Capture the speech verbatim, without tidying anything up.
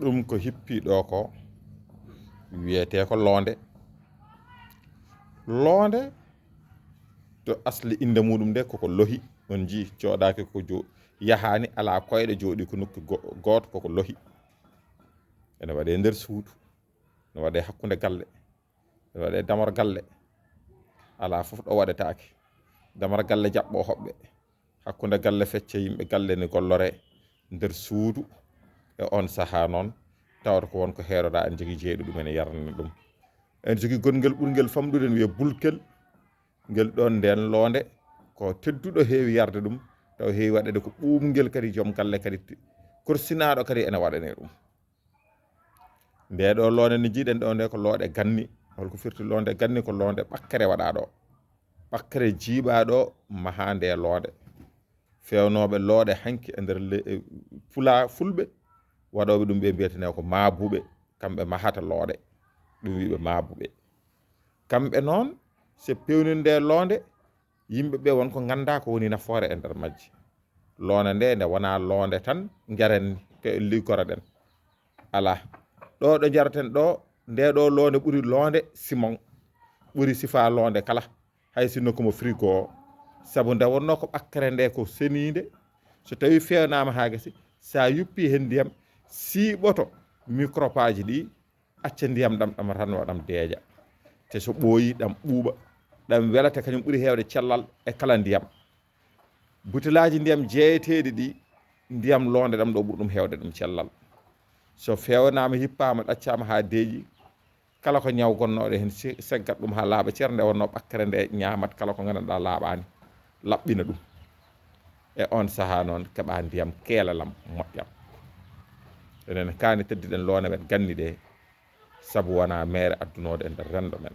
Ɗum ko hippi ɗo ko wiyetee ko loonde. Loonde, to asli innde muɗum nde, koko lohi. On njii, coodaaki ko jo-, yahaani, alaa koyɗe, jooɗii ko nokku go-, gooto, koko lohi. Ene waɗee nder suudu, ene waɗee hakkunde galle, ene waɗee damor galle. Alaa fof ɗo waɗetaake. Damor galle jaɓɓoo hoɓɓe. Hakkunde galle fecce, yimɓe galle ne golloree nder suudu. E on sahaa noon, tawata ko won ko heeroɗaa, en jogii jeyɗo ɗum, ene yarna ɗum. En jogii gonngel ɓurngel famɗude, ne wiyee bulkel. Ngel ɗoon, ndeen loonde, ko tedduɗo heewi yarde ɗum, taw heewi waɗeede ko ɓuuɓngel kadi, joom galle kadi, korsinaaɗo kadi ene waɗanee ɗum. Nde ɗo loonde nde njiiɗen ɗo nde ko loonde ganni. Holko firti loonde ganni? Ko loonde ɓakkere waɗaa ɗo. Ɓakkere jiiɓaa ɗo, mahaa nde loonde. Feewnooɓe loonde hanki e nder le-, e Pula-, Fulɓe, waɗooɓe ɗum ɓe mbiyetenee ko maabuɓe, kamɓe mahata loonde. Ɗum wiiɓe maabuɓe. Kamɓe noon, so peewnii nde loonde, yimɓe ɓe won ko nganndaa ko woni nafoore e nder majje. Loonde nde, nde wonaa loonde tan njaren ni, ko en liggoroɗen. Alaa. Ɗo, ɗo njaraten ɗo, nde ɗo loonde ɓuri loonde simon, ɓuri sifaa loonde kala, hay sinno ko mo frigo o. Sabu nde wonnoo ko ɓakkere nde ko seniinde, so tawii feewnaama haa gasi, so a yuppii heen ndiyam, siiɓoto microbe aji ɗi, acca ndiyam ɗam, ɗam ranwa, ɗam deeƴa. Te so ɓooyii, ɗam ɓuuɓa, ɗam wela, te kañum ɓuri heewde cellal e kala ndiyam. Butelaaji ndiyam jeeyeteeɗi ɗi, ndiyam loonde ɗam ɗo ɓuri ɗum heewde ɗum cellal. So feewnaama, hippaama, ɗaccaama haa deeƴi, kala ko ñaw gonnooɗo heen, se-, seggat ɗum haa laaɓa cer, nde wonnoo ɓakkere nde ñaamat kala ko nganndanɗaa laaɓaani, laɓɓina ɗum. E oon sahaa noon, keɓaa ndiyam keelalam, moƴƴam. Enen kaani tedduɗen loonde men ganni ɗe, sabu wonaa meere addunoode e nder renndo men.